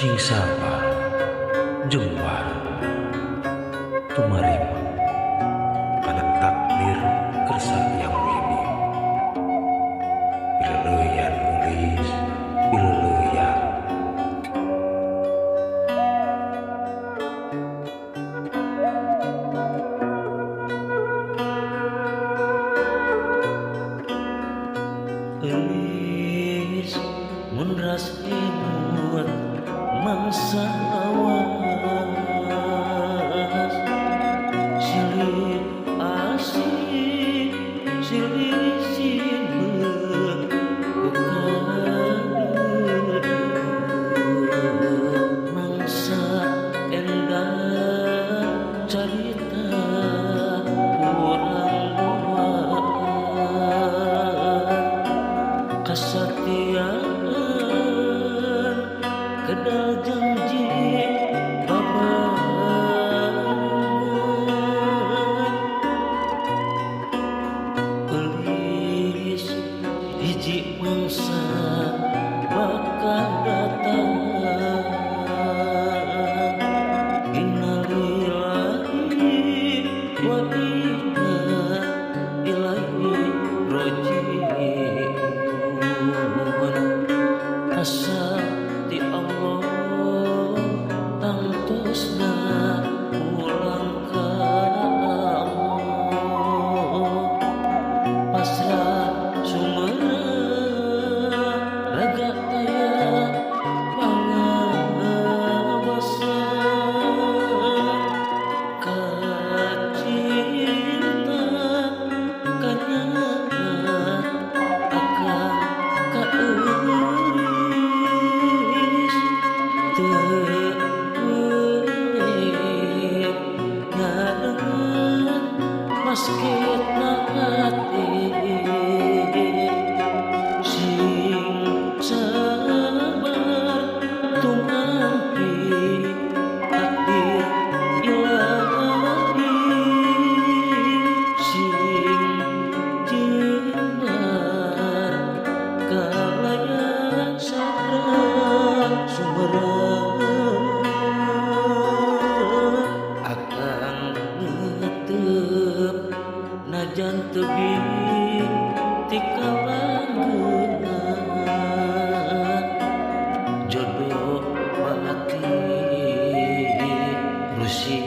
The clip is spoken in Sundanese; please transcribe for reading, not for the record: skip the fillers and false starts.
Sing sabar jembar tumarima kana takdir kersa Yang Widi. Pileuyan geulis, pileuyan. Geulis mun ras imut mangsa lawas, silih asih silih sineuk ku kadeudeuh. Mangsa endah carita urang duaan, kasatiaan kedal janji babarengan. Geulis hiji mangsa bakal datang, innalillahi wa inna ilaihi rojiun. Asa ti Allah tangtosna pulang ka Allah, pasrah sumerep raga taya pangabasa. Kacinta karena akan kaeulis, teu meulih ngareungeut masketna hati. Sing sabar tumampi takdir ilahi, sing jembar kalayan sabrang sumerep. Akang netep najan tebih ti kalanggeuna, jodoh batin rusi.